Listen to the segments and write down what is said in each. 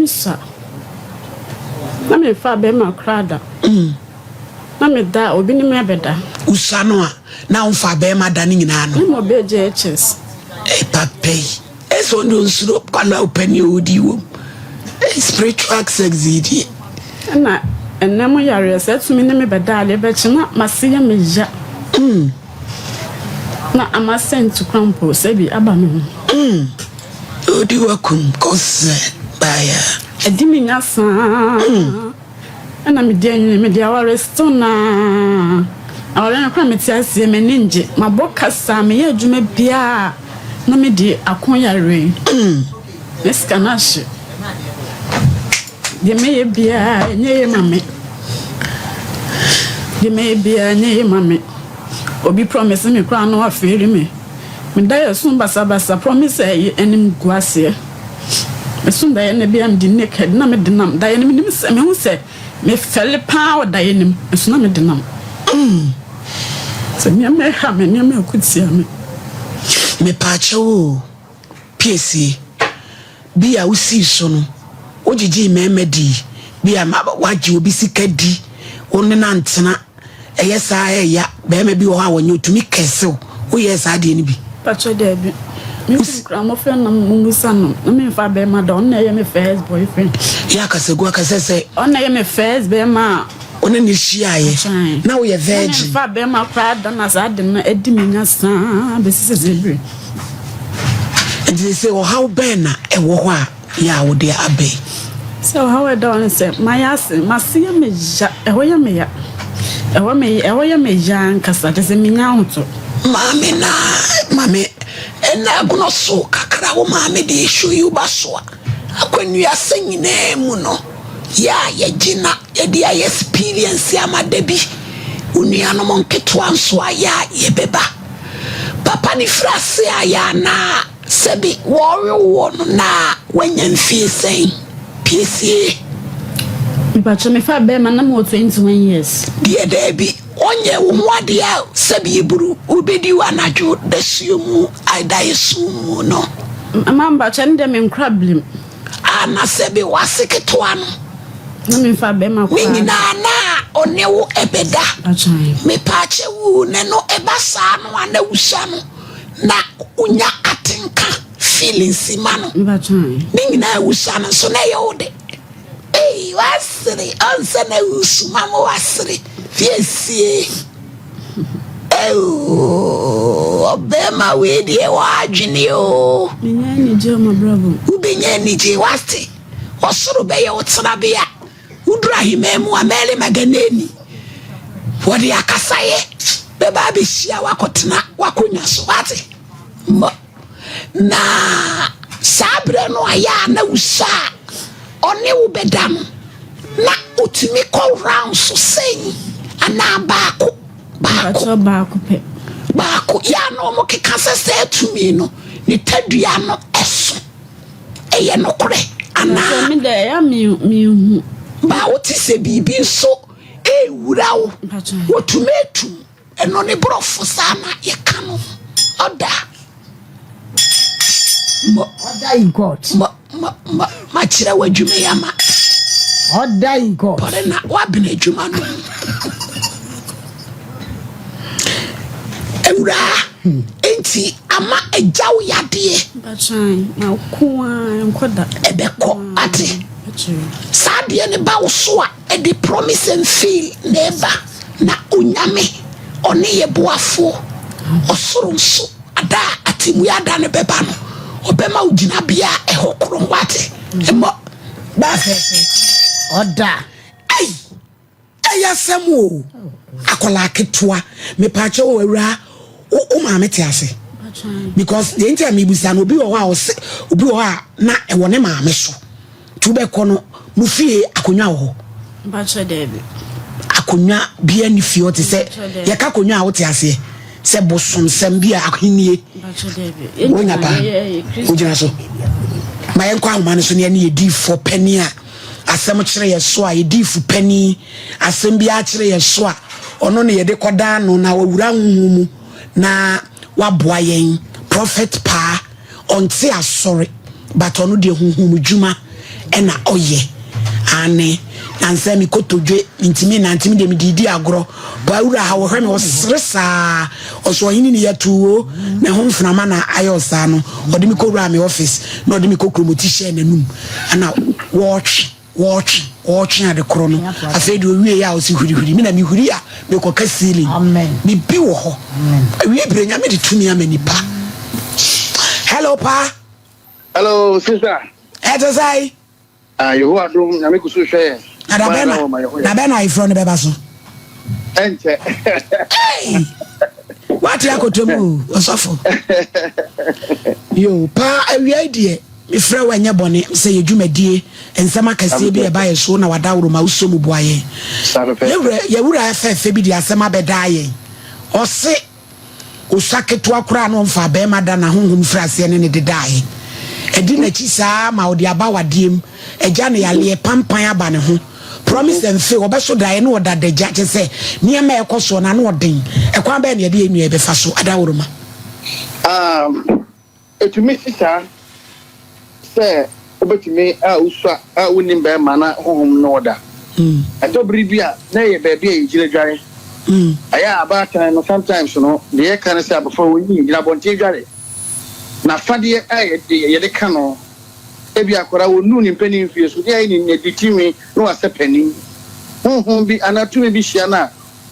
mesua. Na memfaa bɛrima koraa da. Na meda a, obi ne me abɛda. Wosua no a, na womfaa bɛrima da ne nyinaa no? Na mewɔ bɛyɛ JHS. Ei papa yi, ɛsɛ ɔno onsuro kwalaa ɔpani a ɔdi wom. Ei spiritual sex yi deɛ. Ɛna ɛnɛ mo yareɛ sɛ tumi ne me bɛda adeɛ bɛkye na mase yɛ me ya. Na ama sɛ ntukwa mpo sɛ bi aba me ho. Odi wakum kɔsɛ baya. Ɛdi me nya saa. Ɛna medi anyini mede aware still naa. Aware no koraa mete aseɛ m'ani ngye. Mabɔ kasa meyɛ adwuma biaa na mede ako yareɛ yi. Me sika no ahye. Deɛ mɛyɛ biaa ɛnyɛ yie ma me. Deɛ mɛyɛ biaa ɛnyɛ yie ma me. Obi promise me koraa na wafeeli me. Meda yɛ sum basabasa promise ɛyɛ anim gu aseɛ. Meso daeɛ no bia mede naked na mede nam daeɛ no menim sɛ mehu sɛ mefɛle paa wɔ daeɛ no mu nso na mede nam. Sɛ nneɛma ɛha me nneɛma ɛko tia me. Mepaakyɛw oo, piesie, bi a wosii so no, wogyegyee mmarima dii, bi a wagye obi sika di, wo ne no antena, ɛyɛ saa a ɛya, barima bi wɔ hɔ a wɔnyɛ, otumi kɛse wo, woyɛɛ saa adeɛ no bi? Pakyɛ daabi, me kunu koraa mmɔfra na mumisa no, na memfa bɛrima da, ɔno na ɛyɛ me first boyfriend. Yɛ akasagu akasɛ sɛ. Ɔno na ɛyɛ me first bɛrima a. Wo ne no hyiaeɛ, na woyɛ virgin. Na memfa bɛrima koraa da na saa ade no adi me nya saa bɛsi sɛsɛ bere. Nti sɛ ɔhaw bɛn na ɛwɔ hɔ a yɛ a wode aba yi? Sɛ ɔhaw a ɛda hɔ ne sɛ mayɛ ase, m'ase yɛ me ya, ɛhɔ yɛ me ya, ɛhɔ me ɛhɔ yɛ me ya ankasa, kyerɛ sɛ mennya ahotɔ. Maame na maame ɛna agorɔ so kakra wo maame deɛ show yi woba so a akwanuasa nyinaa mu no yɛ a yɛgye na yɛde ayɛ experience ama da bi wo nuanom nketewa nso ayɛ a yɛbɛba papa ne firi ase ayɛ anaa sɛbi wɔrewo no na wanya mfie sɛn piesie. Mepakyɛ mefa bɛrima na mewɔ 21 years. Deɛ daabi ɔnyɛ wo ho adeɛ a sɛbi eburu wobɛdi wo anadwo dasuo mu adaeɛso mu no. Mama mpakyɛ ne deɛ menkora bilim. Ana sɛbi wase ketewa no. Na memfa bɛrima Ne koraa. nyinaa na ɔne wo ɛbɛda. Mepaakyɛ wo ne no ɛba saa no a na wusa no na wonya atenka feelings ma no. Mepakyɛ. Ne nyinaa wusa no nso na ɛyɛ wo de. Ei wasere ɔnsɛ na wusu ma mo wasere fiesie. Ɔbɛrima wei deɛ wɔ adwene o. Menya anigye wɔ m'abrabɔ. Wobɛnya anigye wate. Ɔsoro bɛyɛ wo tenabea. Woduru ahemman mu a Mary Magdalene wɔde akasayɛ bɛba abɛhyia wakɔtena wakɔnya so wate. Mmɔ. Na saa berɛ no a yɛ a na wusa a ɔne wo bɛda no na otumi kɔ round so sɛn anaa baako baako. Mepakyɛ baako pɛ. Baako yɛ a na ɔmo keka sɛ sɛ tumi no ne tadua no ɛso ɛyɛ nokorɛ anaa. Me dɛ ɛyɛ mehu. Ba wote sɛ biribi nso ewura wo wotumi etum ɛno ne borɔfo saa na yɛka no ɔda. Order in court. Ma ma ma ma kyerɛ w'adwuma yi ama. Order in court. Pɔre na wabene adwuma no. Awuraa nti ama agya wo yadeɛ. Mpakyɛ na ko a nkɔ da. Ɛbɛkɔ ate. Saa adeɛ ne ba wo so a ɛde promise and fail na ɛba na onyame ɔne yɛ boafoɔ ɔsoro nso ada a atemmu ada ne bɛba no ɔbɛma wo gyinabea a ɛhɔ korɔ wate mmɔ baa fɛfɛ. Order. Ei ɛyɛ asɛm o akwadaa ketewa mepaakyɛ wɔ awura wo maame te ase because deɛ nti a mebusa no obi wɔ hɔ a ɔse obi wɔ hɔ a na ɛwɔ ne maame so nti wobɛkɔ no mo fie akonnwa wɔ hɔ. Mpakyɛ daabi. Akonnwa bia ne fie ɔte sɛ yɛka akonnwa a wote aseɛ sɛ bosomsɛm bi a ahennie wonya paa wogyina so ma yɛnkɔ ahoma no so ne ɛne yɛdiifoɔ pani a asɛm kyerɛ yɛ so a yɛdiifo pani asɛm bi akyerɛ yɛ so a ɔno ne yɛde kɔdaa no na wawura honhom mu na waboa yɛn prophet paa ɔnte asɔre but ɔno deɛ honhom dwuma. ɛna ɔyɛ. Aane, nansa me kotodwe, mentumi nnante, me deɛ mede redi agorɔ. Paa wura ha, wɔhwɛ me, ɔsere saa. Ɔso ɔhene ni yɛtoo o, ne ho mframa na ayɛ ɔsaa no. Ɔde me kɔwuraa me office, na ɔde me kokromoti hyɛɛ n'anum, ɛna wɔretwe, wɔretwe, wɔretwe ade korɔ no. Afei deɛ ɔwieeɛ a ɔse hurihuri, me na mehuri a mekɔka ceiling. Biribi wɔ hɔ. Awie berɛ, Nyame de tumi ama nipa. Hello, Paa. Hello, sister. Ɛte sɛn? Ah, Yehowa dom, Nyame gu so hwɛ yɛn. Na da bɛn na da bɛn na ayeforɔ no bɛba so? Ɛnkyɛ. Hey! Wate akɔtɔ mu o, ɔsɔfo. Yo, paa awia yi deɛ mefrɛ wo ɛnyɛ bɔne sɛ yɛ dwumadie nsɛm akɛseɛ bi ɛba yɛ so na wadaworo ma wosɔ mu boa yɛn. Yɛwura yɛwura fɛfɛ bi de asɛm abɛdaa yɛn. Ɔse Osua ketewa koraa na ɔmfaa barima da na honhom firi aseɛ ne no dedaeɛ. Adi n'akyi saa ara ma ɔde aba awadeɛ mu, agya no yareɛ, pampan aba ne ho. Promise and fail, ɔbɛso daeɛ na ɔda adagya, kyerɛ sɛ nneɛma a ɛkɔ soɔ no ano ɔden. Ɛkwan bɛn na yɛde yɛn nua yi bɛfa so adaworoma? Um, Etumi si saa sɛ wobetumi a wusua a wunnim barima na honhom ne wo da. Ɛtɔ bere bi a na ɛyɛ baabi a yegyina dware. Ɛyɛ a abaatan no sometimes no deɛ yɛka ne sɛ abɔfra onyin gyina abɔnten dware. N'afadeɛ a yɛde yɛde ka no ebia akwadaa onnuu ne mpanin mfie so ne ayɛ ne ne tinwi na wasɛ panin. Honhom bi anaa tumi bi hyia no a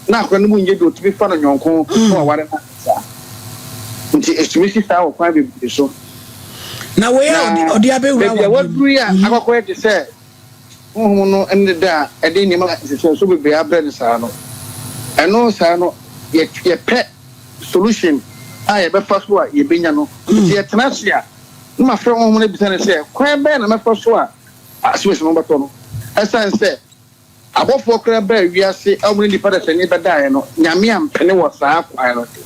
na akwadaa no mu nyɛ du, otumi fa no yɔnko na waware no saa. Nti etumi si saa wɔ kwan bebree so. Na wei a ɔde abɛwura Baabi a waduru yi a mhm. akɔkɔyɛ te sɛ honhom no ne da a ɛde nneɛma nhyehyɛso bebree abrɛ no saa no, ɛno saa no yɛpɛ solution a yɛbɛfa so a yɛbɛnya no. Mm. Nti yɛtena ase a na mafrɛ honhom no abisa no sɛ kwan bɛn na mɛfa so a asomasi no bɛtɔ no ɛsiane sɛ Abɔfoɔ koraa baa wiase a wɔne nnipa dasani bɛdaeɛ no, Nyame ampene wɔ saa kwan no so.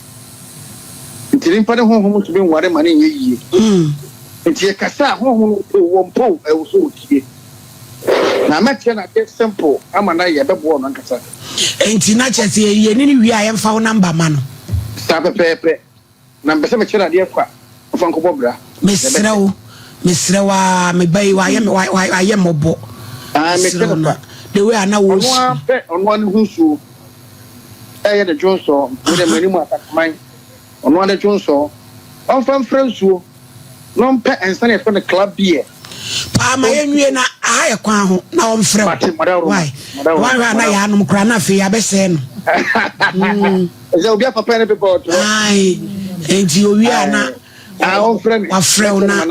Nti nnipa ne honhom ntumi nware ma no nyɛ yie. Nti yɛkasa a, honhom no mpo, wɔmpo, ɛwɔ sɛ wɔtie. Na mɛkyerɛ no adeɛ simple ama no ayɛ, ɛbɛboa ɔno ankasa. Nti na kyerɛ sɛ yɛne no wie a yɛmfa wo number ma no? Saa pɛpɛɛpɛ. Na mepɛ sɛ mekyerɛ no adeɛ kwa ɔmfa nkɔbɔ bra. Mesrɛ wo, mesrɛ wo aa, me ba yi wayɛ me wayɛ mmɔbɔ. Mesrɛ wo na the way a na wo. Ɔno ara pɛ ɔno ara ne ho nsuo ɛyɛ ne dwonsɔ me deɛ m'anim atakaman ɔno ara ne dwonsɔ ɔmfa mfra nsuo na ɔmpɛ nsa na yɛfrɛ no club beer. Paa ma yɛnwie na aha yɛ kwan ho na ɔmfrɛ wo. Why? Wanhwɛ a na yɛanom koraa na afei yɛabɛsɛe no. Mm. Ɛsɛ obi afa pɛn ne pepa ɔtwerɛ. Ae, nti owie a na wafrɛ wo na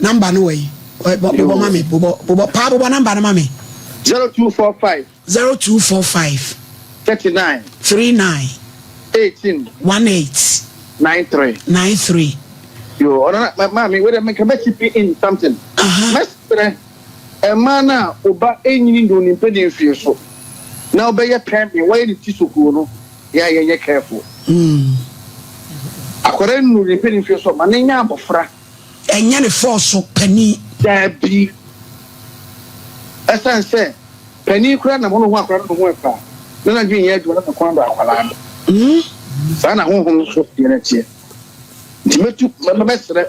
namba no wɔ yi. Bobɔ ma me, bobɔ, bobɔ, paa bobɔ namba no ma me. 0245. 0245. 39. 39. 18. 18. 93. 93. Yo, ɔno na maame, wei dɛ meka bɛ chip in something. Mɛsrɛ mmaa no a ɔba ɛnyini nduu ne mpanin mfie so na ɔbɛyɛ pɛn wayɛ ne ti sokoo no. Yɛ a yɛnyɛ careful. Akwadaa nnuru ne mpanin mfeɛ so a, ma no nyɛ abɔfra. Ɛnyɛ ne fɔɔso panin. Daabi. Ɛsiane sɛ panin koraa nam hɔ na ɔhu akwadaa no ne ho ɛfɛ a, na n'adwene nyɛ adwuma na ne kɔn dɔ akwadaa no. Saa na honhom nso deɛ no teɛ. Nti mɛtu, mɛsrɛ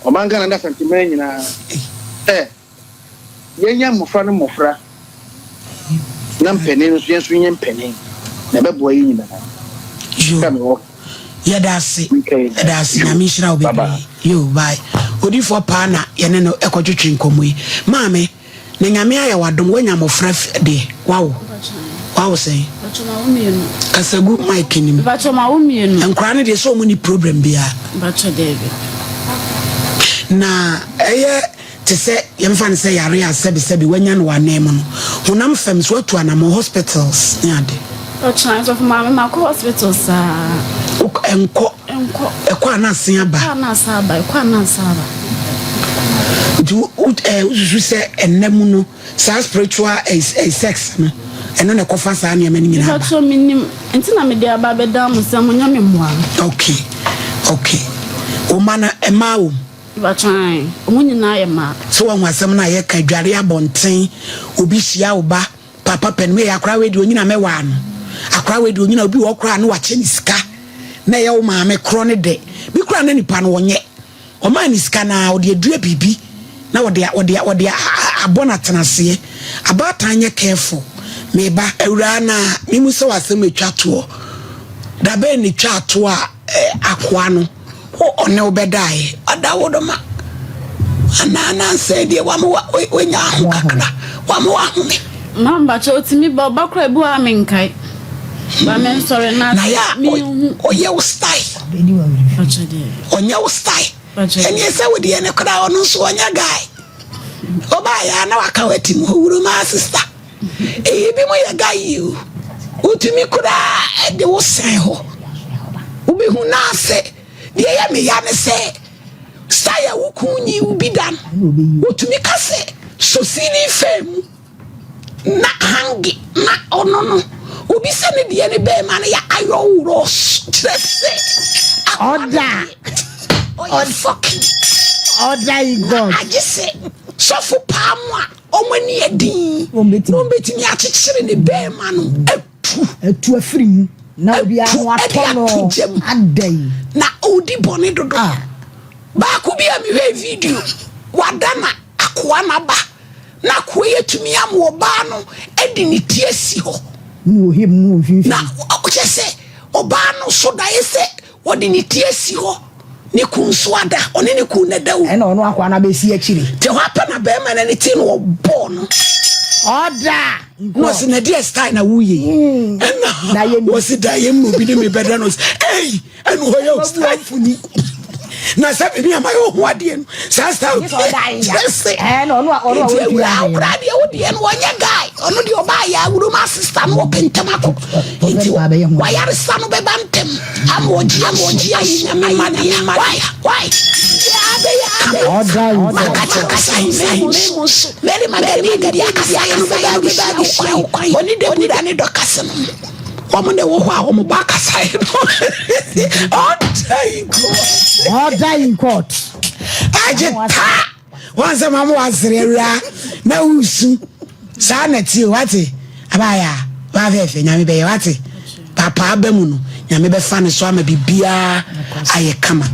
ɔman Ghana ne Asanteman nyinaa sɛ. Yɛnyɛ mmofra no mmofra, na mpanin nso yɛn nso nyɛ mpanin, na ɛbɛboa yɛn nyinaa. Yo, yɛda ase, yɛda ase, Nyame nhyira wo bebree. Yo, bye. Odifoɔ paa na yɛne no ɛkɔtwetwe nkɔmmɔ yi. Maame, na Nyame ayɛ w'adom, woanya mmɔfra deɛ, wawo. Wawo sɛn? Kasa gu mic no mu. Nkwadaa no deɛ sɛ wɔn ni problem biara. Na ɛyɛ Te sɛ, yɛmfa no sɛ yare a sɛbesɛbe wanya no wɔ ananmu no, honam fam so watu anammɔn, hospitals ne ade. Ɔkyena, Nsɔfo maame, makɔ hospital saa. Wokɔ, ɛnkɔ. Ɛnkɔ. Ɛkɔ a na asen aba. Ɛkɔ a na asan aba, ɛkɔ a na asan aba. Nti wo, wo, ɛɛ, wosusu sɛ ɛnna mu no, saa spiritual ɛɛ, ɛɛ, sex no, ɛno na ɛkɔfa saa nneɛma no nyinaa ba? Mepakyɛw, mennim. Nti na mede aba abɛdan mo sɛ monyɛ me mmoa no. Okay, okay. Wo mma no, mmaa wɔ mu? Mpakyɛw ae, ɔmo nyinaa yɛ mmaa. Sɛ wahu asɛm no a yɛka dware abɔnten obi hyia wo ba papa pɛ no wei akora wei deɛ onyina mɛwaa no akora wei deɛ onyina obi wɔ koraa no wakyɛ ne sika na ɛyɛ wo maame korɔ ne dɛ bi koraa na nipa no ɔnyɛ ɔmaa ne sika na ɔde adua biribi na ɔde ɔde ɔde abɔ no atenaseɛ. Abaatan nyɛ careful. Me ba. Awuraa na memu sɛ w'asɛm atwa toɔ. Da bɛn na etwaa toɔ a akoa no wo ɔne wo bɛdaeɛ? Ɔda wo do ma anaa nansɛ deɛ wama wanya aho kakra, wama wahome. Ma mpakyɛ otumi ba ɔba koraa ebi wɔ hɔ a menkae ba me nsɔre na Na yɛ a menhu. ɔyɛ wo style, Mpakyɛ deɛ. ɔnyɛ wo style. Mpakyɛ deɛ. Ɛneɛ sɛ wo deɛ no koraa ɔno nso ɔnyɛ guy. Ɔbaeɛ a na waka w'atim hɔ wuro maa sister. Eyi bi mo yɛ guy yi o. Wotumi koraa de wo sɛn hɔ. Wobɛhu naa sɛ deɛ ɛyɛ me ya ne sɛ style a wo kun nyi wo bi da no wotumi ka sɛ sosini faa mu na hange na ɔno no obi sɛ ne deɛ ne bɛɛma no yɛ ayɔworɔs kyerɛ sɛ akoa no deɛ ɔyɛ fucking Order in na God. agye sɛ sɔfo paa mo a wɔn ani yɛ den Wɔn bɛtumi. na wɔn bɛtumi akyekyere ne bɛɛma no atu. Atu afiri mu na obiara Atu ho atɔ de no ato gya mu. ada yi. Na ɔredi bɔne dodo. Ah. Baako bi a mehwɛɛ video, wada na akoa no aba na akoa yi atumi ama ɔbaa no de ne ti asi hɔ. Na ɔhim mu wɔ mfimfini. Na kyerɛ sɛ ɔbaa no so daeɛ sɛ Ɔde ne ti asi hɔ, ne kun nso ada, ɔne ne kun na ɛda o. Ɛna ɔno akoa no abɛsi akyire. Te hɔ apɛ na bɛrima no ne ti na ɔbɔɔ no. Ɔda! Na ɔsi na deɛ style na woyɛ yi. Hmm. Ɛna wɔsi da yɛ mu obi ne mi bɛda no ɔsi ɛyi ɛna ɔyɛ o style. Na sɛ mi mi ama yɛ ɔho adeɛ no saa style kyerɛ sɛ. Nti awura awura deɛ wo deɛ no ɔnyɛ guy ɔno deɛ ɔbaa yɛ awuro ma sista no ɔpɛ ntɛm akɔ nti wayaresa no bɛba ntɛm. Ama ɔgye ama ɔgye ayi nyame ma deɛ why why yɛ abɛyɛ kama makata kasa yi mu so Mary Magdalene deɛ akasa yɛ no bɛba abɛhyia wo kwan ɔne Debora ne dɔkase no wɔn na ɛwɔ hɔ a wɔn bɔ akasa yɛ no ɔda in court ɔda in court agye taa Wɔn sɛ ma mo wasere awura na wusu saa na tie wate abaya wafɛɛfɛ nyame bɛyɛ wate papa aba mu no nyame bɛfa ne so ama biribiara ayɛ kama.